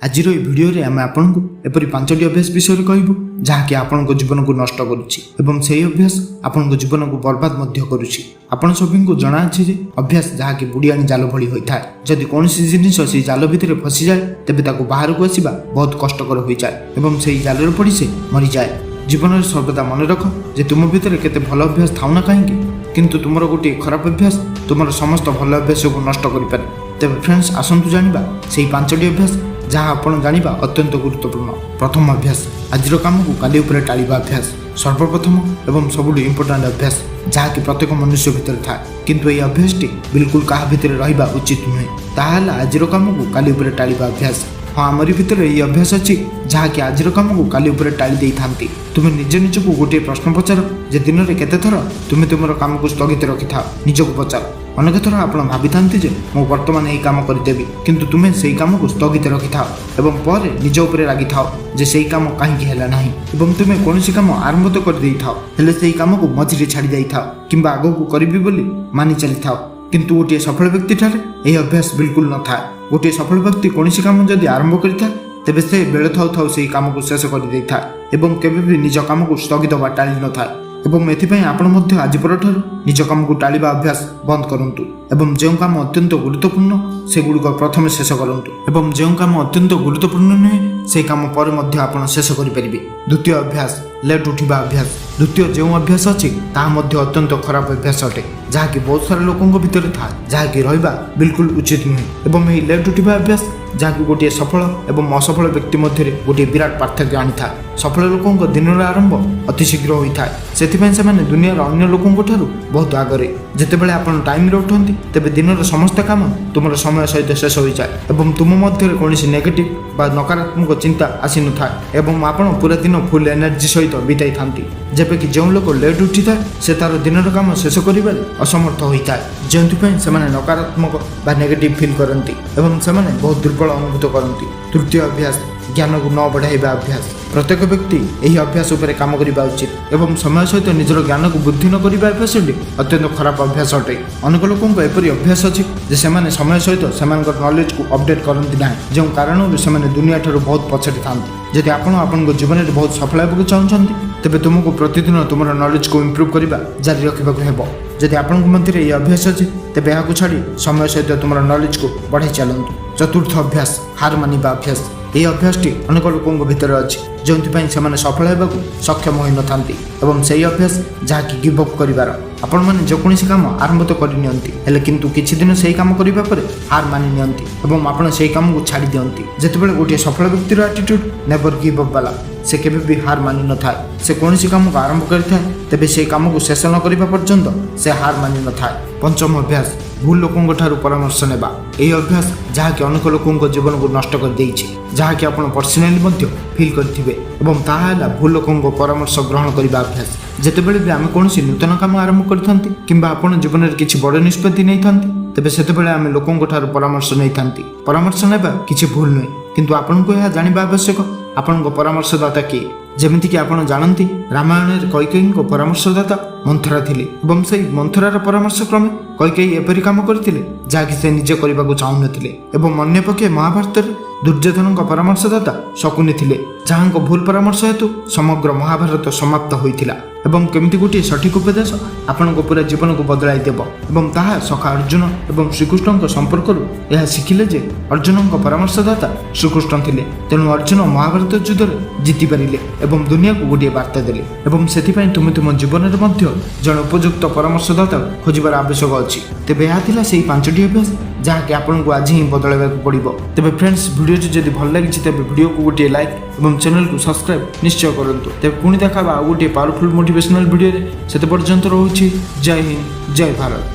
ଆଜିର ଏହି ଭିଡ଼ିଓରେ ଆମେ ଆପଣଙ୍କୁ ଏପରି ପାଞ୍ଚଟି ଅଭ୍ୟାସ ବିଷୟରେ କହିବୁ, ଯାହାକି ଆପଣଙ୍କ ଜୀବନକୁ ନଷ୍ଟ କରୁଛି ଏବଂ ସେହି ଅଭ୍ୟାସ ଆପଣଙ୍କ ଜୀବନକୁ ବର୍ବାଦ ମଧ୍ୟ କରୁଛି। ଆପଣ ସଭିଙ୍କୁ ଜଣାଅଛି ଯେ ଅଭ୍ୟାସ ଯାହାକି ବୁଡ଼ିଆଣି ଜାଲ ଭଳି ହୋଇଥାଏ। ଯଦି କୌଣସି ଜିନିଷ ସେହି ଜାଲ ଭିତରେ ଫସିଯାଏ, ତେବେ ତାକୁ ବାହାରକୁ ଆସିବା ବହୁତ କଷ୍ଟକର ହୋଇଯାଏ ଏବଂ ସେହି ଜାଲରେ ପଡ଼ି ସେ ମରିଯାଏ। ଜୀବନରେ ସର୍ବଦା ମନେ ରଖ ଯେ ତୁମ ଭିତରେ କେତେ ଭଲ ଅଭ୍ୟାସ ଥାଉ ନା କାହିଁକି, କିନ୍ତୁ ତୁମର ଗୋଟିଏ ଖରାପ ଅଭ୍ୟାସ ତୁମର ସମସ୍ତ ଭଲ ଅଭ୍ୟାସକୁ ନଷ୍ଟ କରିପାରେ। ତେବେ ଫ୍ରେଣ୍ଡସ୍, ଆସନ୍ତୁ ଜାଣିବା ସେହି ପାଞ୍ଚଟି ଅଭ୍ୟାସ, ଯାହା ଆପଣ ଜାଣିବା ଅତ୍ୟନ୍ତ ଗୁରୁତ୍ୱପୂର୍ଣ୍ଣ। ପ୍ରଥମ ଅଭ୍ୟାସ, ଆଜିର କାମକୁ କାଲି ଉପରେ ଟାଳିବା ଅଭ୍ୟାସ। ସର୍ବପ୍ରଥମ ଏବଂ ସବୁଠୁ ଇମ୍ପୋର୍ଟାଣ୍ଟ ଅଭ୍ୟାସ, ଯାହାକି ପ୍ରତ୍ୟେକ ମନୁଷ୍ୟ ଭିତରେ ଥାଏ, କିନ୍ତୁ ଏହି ଅଭ୍ୟାସଟି ବିଲକୁଲ କାହା ଭିତରେ ରହିବା ଉଚିତ ନୁହେଁ। ତାହା ହେଲା ଆଜିର କାମକୁ କାଲି ଉପରେ ଟାଳିବା ଅଭ୍ୟାସ। ହଁ, ଆମରି ଭିତରେ ଏହି ଅଭ୍ୟାସ ଅଛି, ଯାହାକି ଆଜିର କାମକୁ କାଲି ଉପରେ ଟାଳି ଦେଇଥାନ୍ତି। ତୁମେ ନିଜ ନିଜକୁ ଗୋଟିଏ ପ୍ରଶ୍ନ ପଚାର ଯେ ଦିନରେ କେତେଥର ତୁମେ ତୁମର କାମକୁ ସ୍ଥଗିତ ରଖିଥାଅ? ନିଜକୁ ପଚାର। ଅନେକ ଥର ଆପଣ ଭାବିଥାନ୍ତି ଯେ ମୁଁ ବର୍ତ୍ତମାନ ଏହି କାମ କରିଦେବି, କିନ୍ତୁ ତୁମେ ସେହି କାମକୁ ସ୍ଥଗିତ ରଖିଥାଅ ଏବଂ ପରେ ନିଜ ଉପରେ ରାଗିଥାଅ ଯେ ସେହି କାମ କାହିଁକି ହେଲା ନାହିଁ। ଏବଂ ତୁମେ କୌଣସି କାମ ଆରମ୍ଭ ତ କରିଦେଇଥାଅ, ହେଲେ ସେହି କାମକୁ ମଝିରେ ଛାଡ଼ି ଯାଇଥାଅ କିମ୍ବା ଆଗକୁ କରିବି ବୋଲି ମାନି ଚାଲିଥାଅ। କିନ୍ତୁ ଗୋଟିଏ ସଫଳ ବ୍ୟକ୍ତିଠାରେ ଏହି ଅଭ୍ୟାସ ବିଲକୁଲ ନଥାଏ। ଗୋଟିଏ ସଫଳ ବ୍ୟକ୍ତି କୌଣସି କାମ ଯଦି ଆରମ୍ଭ କରିଥାଏ, ତେବେ ସେ ବେଳ ଥାଉ ଥାଉ ସେହି କାମକୁ ଶେଷ କରିଦେଇଥାଏ ଏବଂ କେବେ ବି ନିଜ କାମକୁ ସ୍ଥଗିତ ବା ଟାଳି ନଥାଏ। ଏବଂ ଏଥିପାଇଁ ଆପଣ ମଧ୍ୟ ଆଜି ପରଠାରୁ ନିଜ କାମକୁ ଟାଳିବା ଅଭ୍ୟାସ ବନ୍ଦ କରନ୍ତୁ ଏବଂ ଯେଉଁ କାମ ଅତ୍ୟନ୍ତ ଗୁରୁତ୍ୱପୂର୍ଣ୍ଣ, ସେଗୁଡ଼ିକ ପ୍ରଥମେ ଶେଷ କରନ୍ତୁ ଏବଂ ଯେଉଁ କାମ ଅତ୍ୟନ୍ତ ଗୁରୁତ୍ୱପୂର୍ଣ୍ଣ ନୁହେଁ, ସେହି କାମ ପରେ ମଧ୍ୟ ଆପଣ ଶେଷ କରିପାରିବେ। ଦ୍ୱିତୀୟ ଅଭ୍ୟାସ, ଲେଟ୍ ଉଠିବା ଅଭ୍ୟାସ। ଦ୍ୱିତୀୟ ଯେଉଁ ଅଭ୍ୟାସ ଅଛି, ତାହା ମଧ୍ୟ ଅତ୍ୟନ୍ତ ଖରାପ ଅଭ୍ୟାସ ଅଟେ, ଯାହାକି ବହୁତ ସାରା ଲୋକଙ୍କ ଭିତରେ ଥାଏ, ଯାହାକି ରହିବା ବିଲକୁଲ ଉଚିତ ନୁହେଁ। ଏବଂ ଏହି ଲେଟ୍ ଉଠିବା ଅଭ୍ୟାସ, ଯାହାକି ଗୋଟିଏ ସଫଳ ଏବଂ ଅସଫଳ ବ୍ୟକ୍ତି ମଧ୍ୟରେ ଗୋଟିଏ ବିରାଟ ପାର୍ଥକ୍ୟ ଆଣିଥାଏ। ସଫଳ ଲୋକଙ୍କ ଦିନର ଆରମ୍ଭ ଅତି ଶୀଘ୍ର ହୋଇଥାଏ। ସେଥିପାଇଁ ସେମାନେ ଦୁନିଆର ଅନ୍ୟ ଲୋକଙ୍କ ଠାରୁ ବହୁତ ଆଗରେ। ଯେତେବେଳେ ଆପଣ ଟାଇମ୍ରେ ଉଠନ୍ତି, ତେବେ ଦିନର ସମସ୍ତ କାମ ତୁମର ସମୟ ସହିତ ଶେଷ ହୋଇଯାଏ ଏବଂ ତୁମ ମଧ୍ୟରେ କୌଣସି ନେଗେଟିଭ୍ ବା ନକାରାତ୍ମକ ଚିନ୍ତା ଆସିନଥାଏ ଏବଂ ଆପଣ ପୁରା ଦିନ ଫୁଲ୍ ଏନର୍ଜି ସହିତ ବିତାଇଥାନ୍ତି। ଯେବେକି ଯେଉଁ ଲୋକ ଲେଟ୍ ଉଠିଥାଏ, ସେ ତାର ଦିନର କାମ ଶେଷ କରିବାରେ ଅସମର୍ଥ ହୋଇଥାଏ, ଯେଉଁଥିପାଇଁ ସେମାନେ ନକାରାତ୍ମକ ବା ନେଗେଟିଭ୍ ଫିଲ୍ କରନ୍ତି ଏବଂ ସେମାନେ ବହୁତ ଦୁର୍ବଳ ଅନୁଭୂତ କରନ୍ତି। ତୃତୀୟ ଅଭ୍ୟାସ, ଜ୍ଞାନକୁ ନ ବଢ଼ାଇବା ଅଭ୍ୟାସ। ପ୍ରତ୍ୟେକ ବ୍ୟକ୍ତି ଏହି ଅଭ୍ୟାସ ଉପରେ କାମ କରିବା ଉଚିତ ଏବଂ ସମୟ ସହିତ ନିଜର ଜ୍ଞାନକୁ ବୃଦ୍ଧି ନ କରିବା ଅଭ୍ୟାସଟି ଅତ୍ୟନ୍ତ ଖରାପ ଅଭ୍ୟାସ ଅଟେ। ଅନେକ ଲୋକଙ୍କ ଏପରି ଅଭ୍ୟାସ ଅଛି ଯେ ସେମାନେ ସମୟ ସହିତ ସେମାନଙ୍କର ନଲେଜକୁ ଅପଡେଟ୍ କରନ୍ତି ନାହିଁ, ଯେଉଁ କାରଣରୁ ସେମାନେ ଦୁନିଆଠାରୁ ବହୁତ ପଛରେ ଥାନ୍ତି। ଯଦି ଆପଣ ଆପଣଙ୍କ ଜୀବନରେ ବହୁତ ସଫଳ ହେବାକୁ ଚାହୁଁଛନ୍ତି, ତେବେ ତୁମକୁ ପ୍ରତିଦିନ ତୁମର ନଲେଜକୁ ଇମ୍ପ୍ରୁଭ୍ କରିବା ଜାରି ରଖିବାକୁ ହେବ। ଯଦି ଆପଣଙ୍କ ମଧ୍ୟରେ ଏହି ଅଭ୍ୟାସ ଅଛି, ତେବେ ଏହାକୁ ଛାଡ଼ି ସମୟ ସହିତ ତୁମର ନଲେଜକୁ ବଢ଼ାଇ ଚାଲନ୍ତୁ। ଚତୁର୍ଥ ଅଭ୍ୟାସ, ହାର ମାନିବା ଅଭ୍ୟାସ। ଏହି ଅଭ୍ୟାସଟି ଅନେକ ଲୋକଙ୍କ ଭିତରେ ଅଛି, ଯେଉଁଥିପାଇଁ ସେମାନେ ସଫଳ ହେବାକୁ ସକ୍ଷମ ହୋଇନଥାନ୍ତି ଏବଂ ସେହି ଅଭ୍ୟାସ ଯାହାକି ଗିଭ୍ ଅପ୍ କରିବାର। ଆପଣମାନେ ଯେକୌଣସି କାମ ଆରମ୍ଭ ତ କରିନିଅନ୍ତି, ହେଲେ କିନ୍ତୁ କିଛି ଦିନ ସେହି କାମ କରିବା ପରେ ହାର ମାନି ନିଅନ୍ତି ଏବଂ ଆପଣ ସେହି କାମକୁ ଛାଡ଼ି ଦିଅନ୍ତି। ଯେତେବେଳେ ଗୋଟିଏ ସଫଳ ବ୍ୟକ୍ତିର ଆଟିଟ୍ୟୁଡ଼ ନେଭର ଗିଭ୍ ଅପ୍ ବାଲା, ସେ କେବେ ବି ହାର ମାନିନଥାଏ। ସେ କୌଣସି କାମକୁ ଆରମ୍ଭ କରିଥାଏ, ତେବେ ସେହି କାମକୁ ଶେଷ ନ କରିବା ପର୍ଯ୍ୟନ୍ତ ସେ ହାର ମାନିନଥାଏ। ପଞ୍ଚମ ଅଭ୍ୟାସ, ଭୁଲ ଲୋକଙ୍କ ଠାରୁ ପରାମର୍ଶ ନେବା। ଏହି ଅଭ୍ୟାସ ଯାହାକି ଅନେକ ଲୋକଙ୍କ ଜୀବନକୁ ନଷ୍ଟ କରିଦେଇଛି, ଯାହାକି ଆପଣ ପର୍ସନାଲି ମଧ୍ୟ ଫିଲ୍ କରିଥିବେ ଏବଂ ତାହା ହେଲା ଭୁଲ ଲୋକଙ୍କ ପରାମର୍ଶ ଗ୍ରହଣ କରିବା ଅଭ୍ୟାସ। ଯେତେବେଳେ ବି ଆମେ କୌଣସି ନୂତନ କାମ ଆରମ୍ଭ କରିଥାନ୍ତି କିମ୍ବା ଆପଣ ଜୀବନରେ କିଛି ବଡ଼ ନିଷ୍ପତ୍ତି ନେଇଥାନ୍ତି, ତେବେ ସେତେବେଳେ ଆମେ ଲୋକଙ୍କ ଠାରୁ ପରାମର୍ଶ ନେଇଥାନ୍ତି। ପରାମର୍ଶ ନେବା କିଛି ଭୁଲ ନୁହେଁ, କିନ୍ତୁ ଆପଣଙ୍କୁ ଏହା ଜାଣିବା ଆବଶ୍ୟକ, ଆପଣଙ୍କ ପରାମର୍ଶଦାତା କିଏ। ଯେମିତିକି ଆପଣ ଜାଣନ୍ତି, ରାମାୟଣରେ କୈକେୟୀଙ୍କ ପରାମର୍ଶଦାତା ମନ୍ଥରା ଥିଲେ ଏବଂ ସେହି ମନ୍ଥରାର ପରାମର୍ଶ କ୍ରମେ କୈକେୟୀ ଏପରି କାମ କରିଥିଲେ, ଯାହାକି ସେ ନିଜେ କରିବାକୁ ଚାହୁଁନଥିଲେ। ଏବଂ ଅନ୍ୟପକ୍ଷେ ମହାଭାରତରେ ଦୁର୍ଯ୍ୟୋଧନଙ୍କ ପରାମର୍ଶଦାତା ଶକୁନି ଥିଲେ, ଯାହାଙ୍କ ଭୁଲ ପରାମର୍ଶ ହେତୁ ସମଗ୍ର ମହାଭାରତ ସମାପ୍ତ ହୋଇଥିଲା। ଏବଂ କେମିତି ଗୋଟିଏ ସଠିକ ଉପଦେଶ ଆପଣଙ୍କ ପୁରା ଜୀବନକୁ ବଦଳାଇ ଦେବ ଏବଂ ତାହା ସଖା ଅର୍ଜୁନ ଏବଂ ଶ୍ରୀକୃଷ୍ଣଙ୍କ ସମ୍ପର୍କରୁ ଏହା ଶିଖିଲେ ଯେ ଅର୍ଜୁନଙ୍କ ପରାମର୍ଶଦାତା ଶ୍ରୀକୃଷ୍ଣ ଥିଲେ। ତେଣୁ ଅର୍ଜୁନ ମହାଭାରତ ଯୁଦ୍ଧରେ ଜିତିପାରିଲେ ଏବଂ ଦୁନିଆକୁ ଗୋଟିଏ ବାର୍ତ୍ତା ଦେଲେ। ଏବଂ ସେଥିପାଇଁ ତୁମେ ତୁମ ଜୀବନରେ ମଧ୍ୟ ଜଣେ ଉପଯୁକ୍ତ ପରାମର୍ଶଦାତା ଖୋଜିବାର ଆବଶ୍ୟକ ଅଛି। ତେବେ ଏହା ଥିଲା ସେହି ପାଞ୍ଚଟି ଅଭ୍ୟାସ, ଯାହାକି ଆପଣଙ୍କୁ ଆଜି ହିଁ ବଦଳାଇବାକୁ ପଡ଼ିବ। ତେବେ ଫ୍ରେଣ୍ଡସ୍, ଭିଡ଼ିଓଟି ଯଦି ଭଲ ଲାଗିଛି, ତେବେ ଭିଡ଼ିଓକୁ ଗୋଟିଏ ଲାଇକ୍ ଏବଂ ଚ୍ୟାନେଲକୁ ସବସ୍କ୍ରାଇବ୍ ନିଶ୍ଚୟ କରନ୍ତୁ। ତେବେ ପୁଣି ଦେଖା ହେବା ଆଉ ଗୋଟିଏ ପାୱାରଫୁଲ୍ ମୋଟିଭେସନାଲ୍ ଭିଡ଼ିଓରେ। ସେତେ ପର୍ଯ୍ୟନ୍ତ ରହୁଛି। ଜୟ ହିନ୍ଦ, ଜୟ ଭାରତ।